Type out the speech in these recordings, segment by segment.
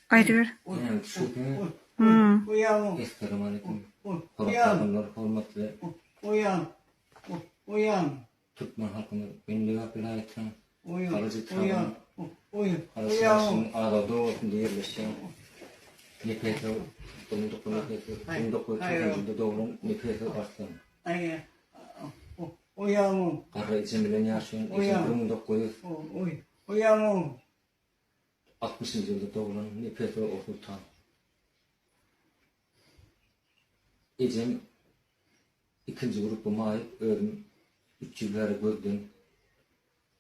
Aýdyber. Ýa şu Hmm. Essalamu Hormatly hormatly Türkmen halkymyz men Lebap welaýatynyň Halaç etrabynyň Halaç şäheriniň Azady obasynda ýerleşýän Nepesow 1999 ýylda doglan Nepesow Arslan. Garry ejem bilen ýaşaýan ejem 1960-njy ýylda doglan Nepesow Ogultan. Ejem ikinji gruppa maýyp, özüm üç ýyl bäri gözden,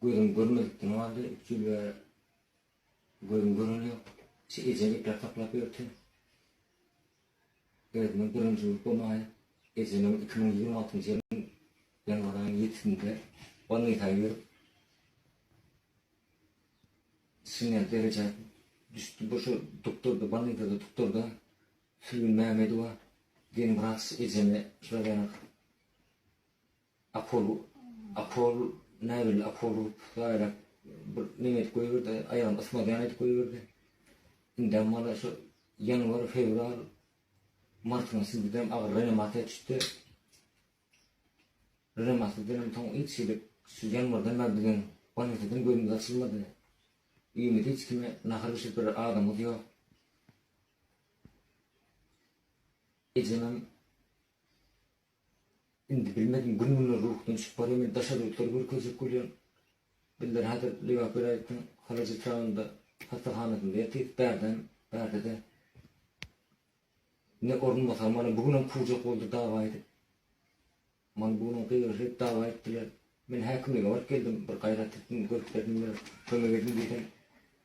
gözüm görmezlikden galdy, üç ýyl bäri gözüm görenok. Şu ejem ekläp saklap ýördi. Özümem birinji gruppa maýyp, ejemem 2026-njy ýylyň ýanwar aýynyň ýedisinde bolnisa girip, Siňňel derejä düşdi. Bu şu doktorda, bolnisada doktorda Sülgün Mämmedowa diýen wraç ejeme şular ýaly akol akol näbelli akol urup zaýalap bir neme edip goýberdi, aýagyny ysmazýan edip goýberdi. Indem mana şu ýanwar, fewral, martyň içindedem agyr reanimasiýa düşdi. Reanimasiýa denem soň hiç hili şu ýanwardan bäri biziň bolnisadan gözümiz açylmady. Öýümizde hiç kime nahar bişirip berer adamymyz ýok. Ejemem indi bilmedim gün-günden ruhdan düşüp barýar. Men daşary ýurtlary görkezjek bolýan. Bizler häzir Lebap welaýatynyň Halaç etrabynda hassahanasynda ýatyrys. Bärden, bärde-de Ne orunbasar mana bu günem kowjak boldy dawa edip. Mana bu günem gygyryşyp dawa etdiler. Men häkimlige baryp geldim, bir gaýrat etdim, görüp berdim, bir kömek ediň diýsem,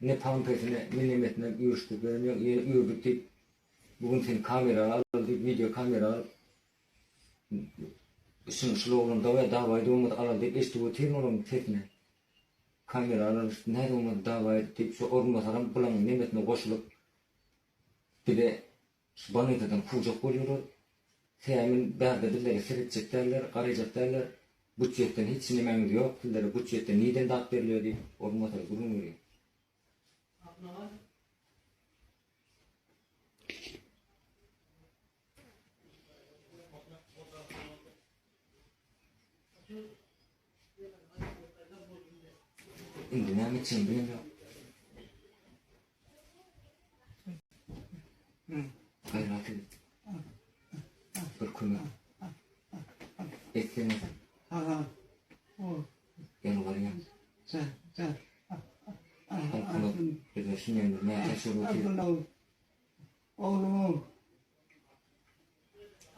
ne pampesine, ne nemesine üýrüşdirip beren ýok, ýene üýrdük diýip, bu gün seni kamera alaly diýip, wideo kamera alyp, şuny şul oglan dawa dawa edip bolmasa alaly diýip eşidip otyryn olaryň sesini. Kamera alaly, nädip bolmasa dawa edip diýip, şu orunbasaram bulaň nemesine goşulyp, Bize şu bolnisadan kowjak bolýarlar. Sebäbi men bärde bizlere seretjek däller, garaýjak däller. Butjetden hiç nemäňiz ýok, sizlere butjetden nirden zat berilýär diýip, orunbasar gürrüň berýär. Indi näme etjegimi bilemok. Gaýrat edip bir kömek etseňiz. Ýalbarýan. Halkymyz bize şundan bir mätäç bolup otyr.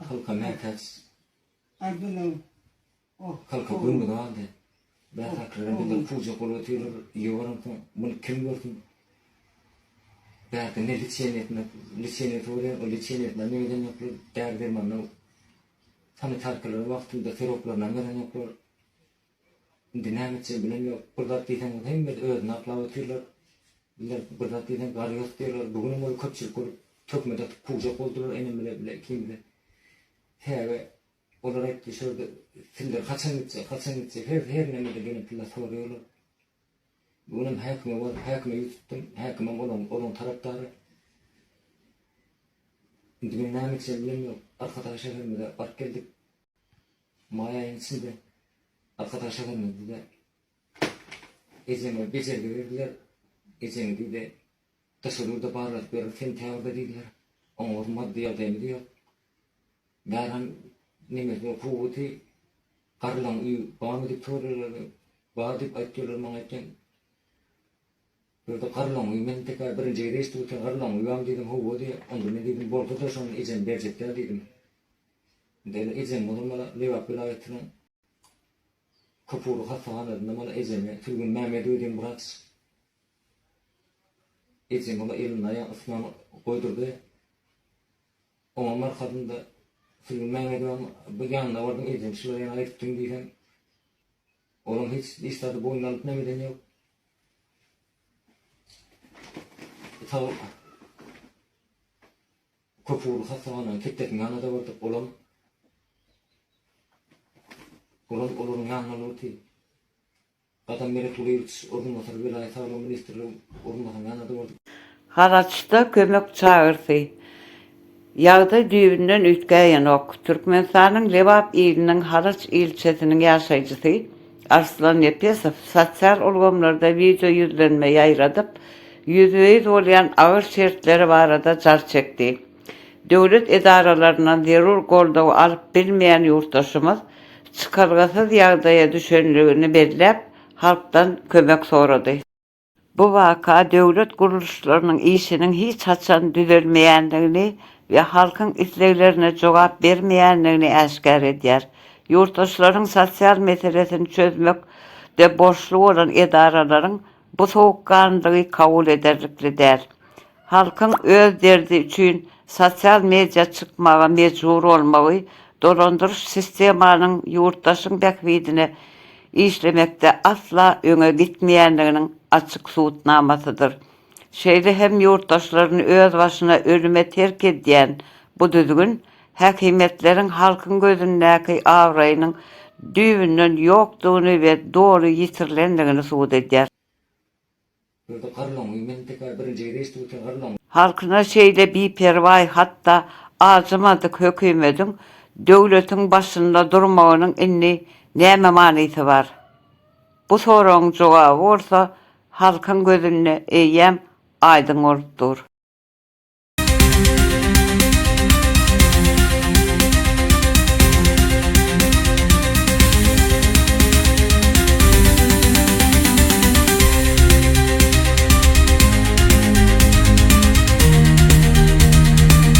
Halka mätäç. Halka göwnümiz galdy. Bäsaklardan bizden kowjak bolup otyrlar. Öýe baransoň, muny kim görsün? Bärde ne liçeniýe etmek, liçeniýesi bolýar, o liçeniýesine nem eden ýoklar, däri-dermanyna, sanitarkalary wagtynda siroplarynam beren ýoklar. Indi näme etjegimi bilem ýok. Bir zat diýseň, hemmesi özüni aklap otyrlar. Bizler bir zat diýseň, garýas diýerler. Bu günem ol köpçülik bolup töhmet atyp kowjak boldular enem bile bile ikimizi. Sebäbi olar aýtdy, şu ýerde sizler haçan gitjek, haçan gitjek, her her nämede gelip pille soraýarlar. Bu günem häkime baryp, häkime ýüz tutdum. Häkimem olaň olaň tarapdary. Indi men näme etjegimi bilem ýok. Arkadag şäherimize baryp geldik. Maý aýyň içinde Arkadag şäherimizde ejeme bejergi berdiler. Ejeňi diýdi, daşary ýurda barladyp berer sentýabrda diýdiler. Oňa bir maddy ýagdaýymyz ýok. Bärem nemesi kuwwaty garrylaň öýi barmy diýip soraýarlar. Bar diýip aýtýarlar maňa aýtýan. Bu ýerde garrylaň öýi men tek birinji gezek eşidip otyryn garrylaň öýi barmy diýdim hawa diýýär. Onda men diýdim bolsa-da şony ejem berjek däl diýdim. Indi ejem bolsa maňa Lebap welaýatynyň Köpugurly hassahanasynda maňa ejemi Sülgün Mämmedowa diýen wraç ejem ola elini aýagyny ysman goýdurdy. Oňam arkasynda Sülgün Mämmedowam bu ýanyna bardym ejem şular ýaly aýdypdyň diýsem olam hiç hiç zady boýnuna alyp näme eden ýok. Sag Köpugurly hassahananyň ketdesiniň ýanyna-da bardyk, olam olam olaryň ýanynda boldy. Gadam Meretgulyýewiç orunbasary welaýat saglygy ministrligi orunbasarynyň ýanyna-da bardyk. Halaçda kömek çagyrysy. Ýagdaý düýbünden üýtgäýenok. Türkmenistanyň Lebap iliniň Halaç ilçesiniň ýaşaýjysy Arslan Nepesow sosial ulgamlarda wideo ýüzlenme ýaýradyp, ýüzbe-ýüz bolýan agyr şertleri barada jar çekdi. Döwlet edaralaryndan zerur goldawy alyp bilmeýän ýurtdaşymyz çykalgasyz ýagdaýa düşenligini belläp, halkdan kömek sorady. Bu waka döwlet gurluşlarynyň işiniň hiç haçan düzelmeýändigini we halkyň isleglerine jogap bermeýändigini äşgär edýär. Ýurtdaşlaryň sosial meselesini çözmekde borçly bolan edaralaryň bu sowukganlygy kabul ederlikli däl. Halkyň öz derdi üçin sosial media çykmaga mejbur bolmagy dolandyryş sistemanyň ýurtdaşyň bähbidine işlemekde asla öňe gitmeýänliginiň açyk subutnamasydyr. Şeýle hem ýurtdaşlaryny öz başyna ölüme terk edýän bu düzgün häkimiýetleriň halkyň gözündäki abraýynyň düýbünden ýokdugyny we doly ýitirilendigini subut edýär. Ýurda garlaňy men tekrar birinji gezek eşidip otyr garlaňy. Halkyna şeýle biperwaý hatda ajymadyk hökümediň döwletiň başynda durmagynyň indi näme manysy bar? Bu soragyň jogaby bolsa halkyň gözünde eýýäm aýdyň bolup dur.